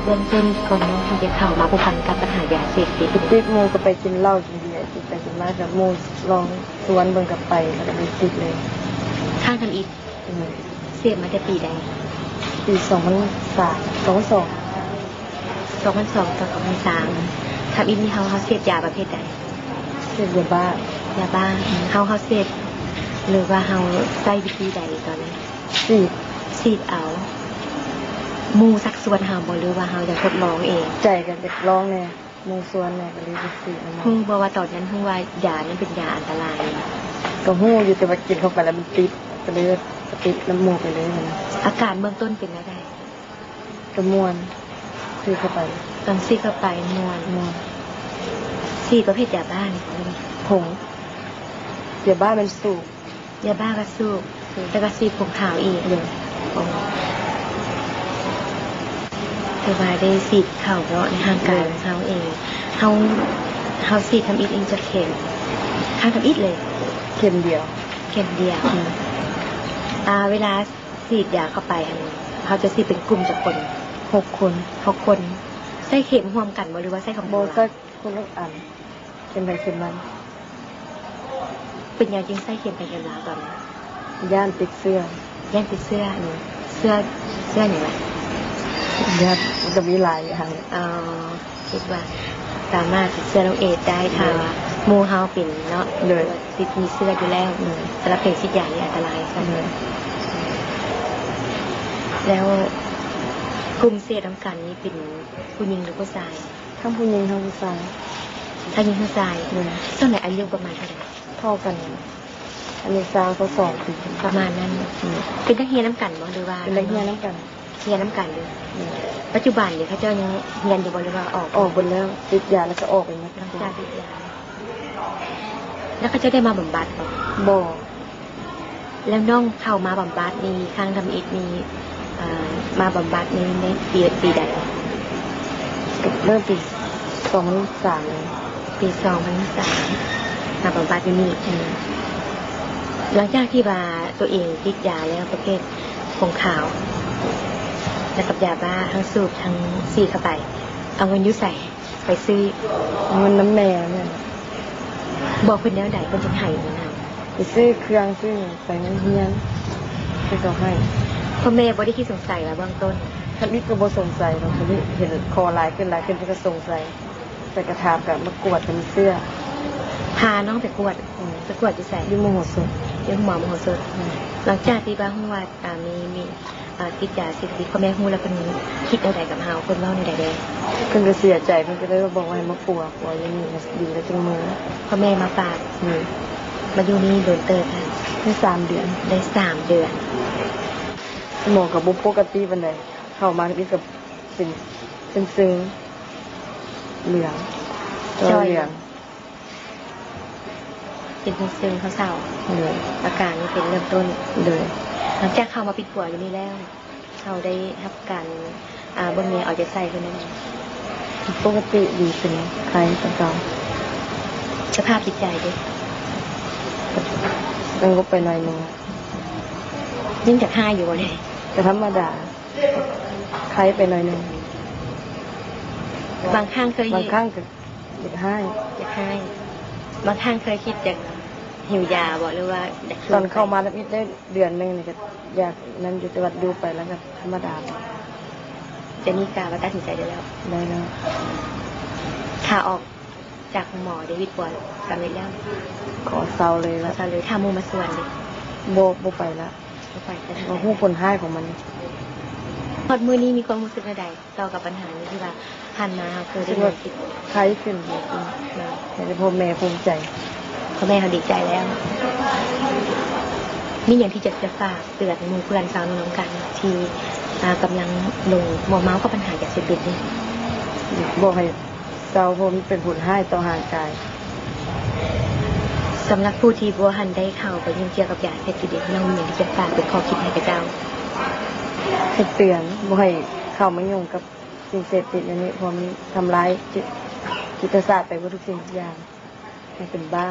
ເບື້ອງຕົ້ນກ່ອນເນາະ ທີ່ຈະເຂົ້າມາພົວພັນກັບບັນຫາຢາເສບຕິດ ຕິດໝູ່ກໍໄປກິນເຫຼົ້າກິນເບຍ ກິນໄປກິນມາກໍໝູ່ລອງຊວນເບິ່ງກໍໄປ ແລ້ວກໍເລີຍຕິດເລີຍ. ຄັ້ງທຳອິດ ອືມ ເສບມາແຕ່ປີໃດ? ປີສອງພັນສາມ ສອງພັນສອງ ສອງພັນສອງ ສອງພັນສາມ. ທຳອິດນີ້ເຮົາ ເຮົາເສບຢາປະເພດໃດ? ເສບຢາບ້າ. ຢາບ້າ. ເຮົາ ເຮົາເສບ ຫຼືວ່າເຮົາໃຊ້ວິທີໃດຕອນນັ້ນ? ສີດ. ສີດເອົາ. ໝູ່ຊັກຊວນເຮົາບໍ່ ຫຼືວ່າເຮົາຢາກທົດລອງເອງ? ໃຈກໍຢາກລອງແດ່ ໝູ່ຊວນແດ່ ກໍເລີຍໄປສີດນຳໝູ່. ຮູ້ບໍ່ວ່າຕອນນັ້ນຮູ້ວ່າຢານັ້ນເປັນຢາອັນຕະລາຍ? ກໍຮູ້ຢູ່ ແຕ່ວ່າກິນເຂົ້າໄປແລ້ວມັນຕິດ ກໍເລີຍຕິດນຳໝູ່ໄປເລີຍ. ອາການເບື້ອງຕົ້ນເປັນແນວໃດ? ກໍມ່ວນ ສີດເຂົ້າໄປ. ຕອນສີດເຂົ້າໄປມ່ວນ. ມ່ວນ. ສີດປະເພດຢາບ້ານີ້ ຜົງ. ຢາບ້າແມ່ນສູບ. ຢາບ້າກໍສູບ ແລ້ວກໍສີດຜົງຂາວອີກ. ໂດຍ. ໂອ້ ຖືວ່າໄດ້ສີດເຂົ້າເນາະ ໃນຮ່າງກາຍ ໂດຍ ຂອງເຮົາເອງ. ເຮົາ ເຮົາສີດທຳອິດນີ້ຈັກເຂັມ? ຄັ້ງທຳອິດເລີຍ ເຂັມດຽວ. ເຂັມດຽວ. ອືມ. ອາ ເວລາສີດຢາເຂົ້າໄປຫັ້ນ ເຮົາຈະສີດເປັນກຸ່ມຈັກຄົນ? ຫົກຄົນ. ຫົກຄົນ. ໃຊ້ເຂັມຮ່ວມກັນບໍ່ ຫຼືວ່າໃຊ້ຂອງ ບໍ່ ໃຊ້ຄົນລະອັນ ເຂັມໃຜເຂັມມັນ. ເປັນຫຍັງຈຶ່ງໃຊ້ເຂັມໄປເຂັມມາຕອນນັ້ນ? ຢ້ານຕິດເຊື້ອ. ຢ້ານຕິດເຊື້ອ. ອືມ. ເຊື້ອ ເຊື້ອຫຍັງລະ? ຢ້ານ ມັນກໍມີຫຼາຍຢ່າງ. ອໍ ຄິດວ່າສາມາດຕິດເຊື້ອໂລກເອດໄດ້ ໂດຍ ຖ້າວ່າໝູ່ເຮົາເປັນເນາະ. ໂດຍ. ຕິດ ມີເຊື້ອຢູ່ແລ້ວ. ໂດຍ. ສຳລັບເຂັມສີດຢານີ້ອັນຕະລາຍຊັ້ນ. ໂດຍ. ແລ້ວກຸ່ມເສບນຳກັນນີ້ເປັນຜູ້ຍິງ ຫຼື ຜູ້ຊາຍ? ທັງຜູ້ຍິງທັງຜູ້ຊາຍ. ທັງຍິງທັງຊາຍ. ໂດຍ. ສ່ວນໃຫຍ່ອາຍຸປະມານເທົ່າໃດ? ເທົ່າກັນ ອາຍຸຊາວ ຊາວສອງປີ ປະມານນັ້ນ. ອືມ. ເປັນນັກຮຽນນຳກັນບໍ່ ຫຼືວ່າ? ເປັນນັກຮຽນນຳກັນ. ຮຽນນຳກັນເລີຍ. ໂດຍ. ປັດຈຸບັນນີ້ເຂົາເຈົ້າຍັງຮຽນຢູ່ບໍ່ ຫຼືວ່າອອກ? ອອກເບິດແລ້ວ ຕິດຢາແລ້ວກໍອອກໄປໝົດ. ຫຼັງຈາກຕິດຢາ ແລ້ວເຂົາເຈົ້າໄດ້ມາບຳບັດບໍ່? ບໍ່. ແລ້ວນ້ອງເຂົ້າມາບຳບັດນີ້ ຄັ້ງທຳອິດນີ້ ເອີ ມາບຳບັດນີ້ໃນປີ ປີໃດ? ກໍເລີ່ມປີສອງພັນສາມເລີຍ. ປີສອງພັນສາມ ມາບຳບັດຢູ່ນີ້. ອືມ. ຫຼັງຈາກທີ່ວ່າຕົວເອງຕິດຢາແລ້ວປະເພດຜົງຂາວ ແລ້ວກັບຢາບ້າ ທັງສູບທັງສີດເຂົ້າໄປ ເອົາເງິນຢູ່ໃສ? ໄປຊື້ ເງິນນຳແມ່ແມ່ນ. ບອກເພິ່ນແນວໃດເພິ່ນຈຶ່ງໃຫ້ເງິນເຮົາ? ໄປຊື້ເຄື່ອງຊື້ຫຍັງໄປໂຮງຮຽນ ເພິ່ນກໍໃຫ້. ພໍ່ແມ່ບໍ່ໄດ້ຄິດສົງໄສວ່າເບື້ອງຕົ້ນ? ທຳອິດກໍບໍ່ສົງໄສດອກ ບາດນີ້ເຫັນຂໍຫຼາຍຂຶ້ນຫຼາຍຂຶ້ນ ເພິ່ນກໍສົງໄສ. ໄປກະຖາມ ກະມາກວດ ກະມີເຊື້ອ. ພານ້ອງໄປກວດ. ອືມ. ໄປກວດຢູ່ໃສ? ຢູ່ມະໂຫສົດ. ຢູ່ໂຮງໝໍມະໂຫສົດ. ອືມ. ຫຼັງຈາກທີ່ວ່າຮູ້ວ່າ ອາ ມີ ມີ ອາ ຕິດຢາເສບຕິດ ພໍ່ແມ່ຮູ້ແລ້ວເພິ່ນຄິດແນວໃດກັບເຮົາ? ເພິ່ນເວົ້າແນວໃດແດ່? ເພິ່ນກໍເສຍໃຈ ເພິ່ນກໍເລີຍບອກວ່າໃຫ້ມາປົວ ປົວຢູ່ນີ້ ດີແລ້ວຈຶ່ງເມືອ. ພໍ່ແມ່ມາຝາກ. ອືມ. ມາຢູ່ນີ້ດົນເຕີບແລ້ວ? ໄດ້ສາມເດືອນ. ໄດ້ສາມເດືອນ. ໝໍກໍບໍ່ປົກກະຕິປານໃດ ເຂົ້າມານີ້ກໍເປັນເຊິ່ງໆ ເຫຼືອງ ຈ່ອຍເຫຼືອງ. ເປັນເຊິ່ງໆ ເສົ້າໆ. ໂດຍ. ອາການນີ້ເປັນເລີ່ມຕົ້ນ. ໂດຍ. ຫຼັງຈາກເຂົ້າມາປິດປົວຢູ່ນີ້ແລ້ວ ເຮົາໄດ້ຮັບການ ອາ ເບິ່ງແຍງເອົາໃຈໃສ່ເພິ່ນແນວໃດ? ປົກກະຕິດີຂຶ້ນ ໄຄກວ່າເກົ່າ. ສະພາບຈິດໃຈເດ? ສະຫງົບໄປໜ້ອຍໜຶ່ງ. ຍັງຢາກຮ້າຍຢູ່ບໍ່ເດ? ກໍທຳມະດາ ໄຄໄປໜ້ອຍໜຶ່ງ. ບາງຄັ້ງເຄີຍ ບາງຄັ້ງກໍ ຢາກຮ້າຍ. ຢາກຮ້າຍ. ບາງຄັ້ງເຄີຍຄິດຢາກຫິວຢາບໍ່ ຫຼືວ່າຢາກສູບ? ຕອນເຂົ້າມາທຳອິດໄດ້ເດືອນໜຶ່ງນີ້ກໍຢາກນັ້ນຢູ່ ແຕ່ວ່າຢູ່ໄປແລ້ວກໍທຳມະດາ. ດຽວນີ້ກະວ່າຕັດສິນໃຈໄດ້ແລ້ວ? ໄດ້ແລ້ວ. ຖ້າອອກຈາກໂຮງໝໍເດ ປິດປົວສຳເລັດແລ້ວ ຂໍເຊົາເລີຍ. ຂໍເຊົາເລີຍ. ຖ້າໝູ່ມາຊວນເດ? ບໍ່ ບໍ່ໄປລະ. ບໍ່ໄປ. ບໍ່ຮູ້ຜົນຮ້າຍຂອງມັນ. ຮອດມື້ນີ້ມີຄວາມຮູ້ສຶກແນວໃດ? ຕໍ່ກັບບັນຫານີ້ທີ່ວ່າຜ່ານມາເຮົາເຄີຍໄດ້ຍິນ. ໄຄຂຶ້ນ ໃຫ້ພໍ່ແມ່ພູມໃຈ. ພໍ່ແມ່ເຮົາດີໃຈແລ້ວ. ມີຫຍັງທີ່ຢາກຈະຝາກເຕືອນໝູ່ເພື່ອນຊາວນຳກັນທີ່ ອາ ກຳລັງຫຼົງມົວເມົາກັບບັນຫາຢາເສບຕິດນີ້? ບອກໃຫ້ເຊົາ ເພາະມັນເປັນຜົນຮ້າຍຕໍ່ຮ່າງກາຍ. ສຳລັບຜູ້ທີ່ບໍ່ທັນໄດ້ເຂົ້າໄປຫຍຸ້ງກ່ຽວກັບຢາເສບຕິດນີ້ ນ້ອງມີຫຍັງທີ່ຈະຝາກເປັນຂໍ້ຄິດໃຫ້ເຂົາເຈົ້າ? ໃຫ້ເຕືອນ ບໍ່ໃຫ້ເຂົ້າມາຫຍຸ້ງກັບ ສິ່ງເສບຕິດອັນນີ້ ເພາະມັນທຳລາຍຈິດ ຈິດປະສາດໄປເບິດທຸກສິ່ງທຸກຢ່າງ ໃຫ້ເປັນບ້າ.